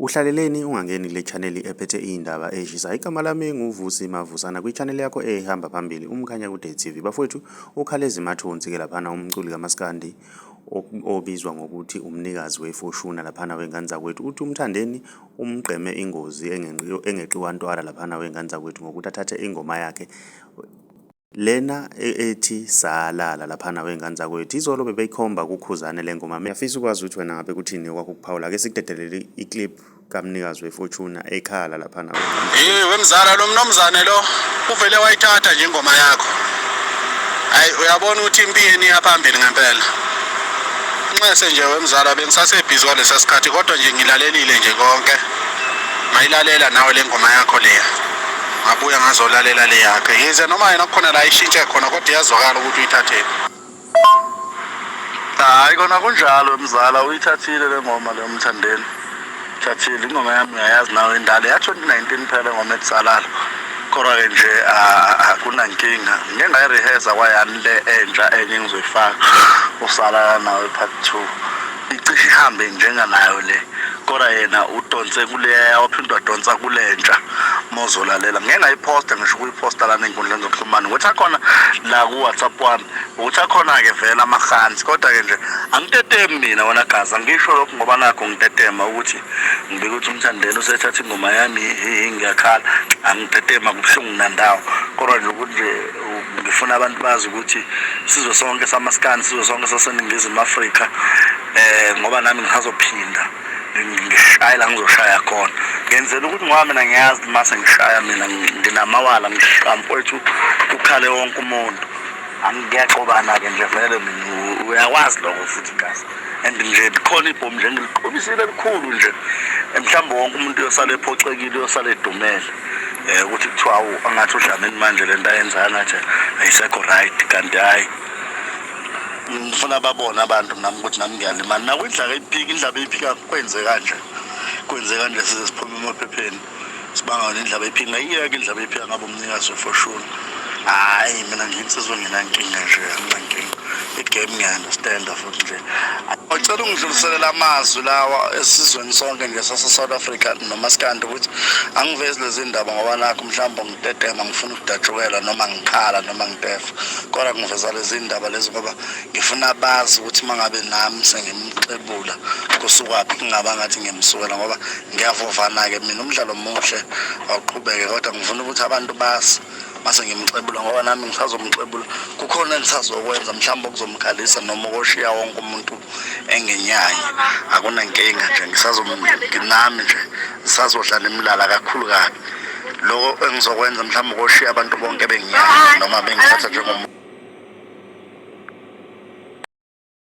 Uhlaleleni ungangeni kule channel ephethe iy'ndaba ey'shisayo. Igama lami nguVusi Mavusana kwi-channel yakho ehamba phambili Umkhanyakude TV. Bafowethu ukhala ezimathonsi-ke laphana umculi kamaskandi obizwa ngokuthi umnikazi weFoshuna laphana wengane zakwethu. Uthi uMthandeni umgqeme ingozi engeqiwa ntwala laphana wengane zakwethu ngokuthi athathe ingoma yakhe Lena ethi salala laphana wey'ngane zakwethu izolo bebeyikhomba kuKhuzane le ngoma. Ngiyafisa ukwazi ukuthi wena ngabe kuthini okwakho ukuphawula. Ake sikudedelele i-clip kamnikazi weFortuner ekhala laphana. Hey wemzala lo mnomzane lo uvele wayithatha nje ingoma yakho. Hayi uyabona ukuthi impi yeni iyaphambili ngempela. Nxese nje wemzala bengisasebhizi kwalesa sikhathi kodwa nje ngilalelile nje konke. Ngayilalela nawe le ngoma yakho leya. Ngabuya ngazolalela le yakhe. Yize noma yena kukhona la ishintshe khona kodwa iyazwakala ukuthi uyithathephi. Hayi kona kunjalo mzala uyithathile le ngoma le umthandeni. Thathile ingoma yami uyayazi nawe indala ya 2019 phela ingoma ethi salala. Kodwa ke nje akunankinga. Ngike ngayirehearsa kwayani le entsha enye engizoyifaka usalala nawe part 2. Icishe ihambe njenganayo le kodwa yena udonse kuleya waphinde wadonsa kulentsha mozolalela ngeke ngayiphosta ngisho ukuyiphosta lana ey'nkundleni zokuxhumana ukuthi akhona la ku-whatsapp wami ukuthi akhona-ke vele amahansi kodwa-ke nje angitetemi mina wena gazi angisho lokhu ngoba nakho ngitetema ukuthi ngibike ukuthi umthandeni usethatha ingoma yami ngiyakhala angitetema kubuhlungu nandawo kodwa nje ukuthi nje Ngifuna abantu bazi ukuthi sizwe sonke samaskandi, sizwe sonke saseNingizimu Afrika eh ngoba nami ngisazophinda ngishaye la ngizoshaya khona. Ngenzela ukuthi ngoba mina ngiyazi mase ngishaya mina nginamawala ngishaya mfowethu kukhale wonke umuntu. Angiyaqobana-ke nje vele mina uyakwazi lokho futhi gazi. And nje likhona ibhomu nje ngiliqhubisile elikhulu nje mhlawumbe wonke umuntu uyosala ephoxekile uyosala edumele. um ukuthi kuthiwa awu angathi uDlamini manje le nto ayenzayo ngathi ayisekho right kanti hhayi ngifuna babone abantu nami ukuthi nami ngiyalimala nakwindlaka iphika indlaba iphika kwenze kanje kwenze kanje size siphume emaphepheni sibanga yona indlaba iphika ngayiyeka indlaba iphika ngabe umnikazi wefoshuni hhayi mina ngiyinsizwa engenankinga nje anginankinga igame ngiya-understanda futhi nje Ngicela ungidluliselele amazwi lawa esizweni sonke nje sase-South Africa nomaskandi ukuthi angivezi lezi ndaba ngoba nakho mhlawumbe ngitetema ngifuna ukudatshukelwa noma ngikhala noma ngitefa kodwa ngiveza lezi ndaba lezi ngoba ngifuna bazi ukuthi uma ngabe nami sengimxebula kusukaphi kungaba ngathi ngimsukela ngoba ngiyavovana-ke mina umdlalo muhle awuqhubeke kodwa ngifuna ukuthi abantu bazi mase ngimxebula ngoba nami ngisazomxebula kukhona engisazokwenza mhlawumbe okuzomkhalisa noma okoshiya wonke umuntu engenyanya akunankinga nje ngisazonami nje ngisazodlala imilala kakhulu kabi lokho engizokwenza mhlawumbe okoshiya abantu bonke benginyanya noma bengithatha njengomuntu.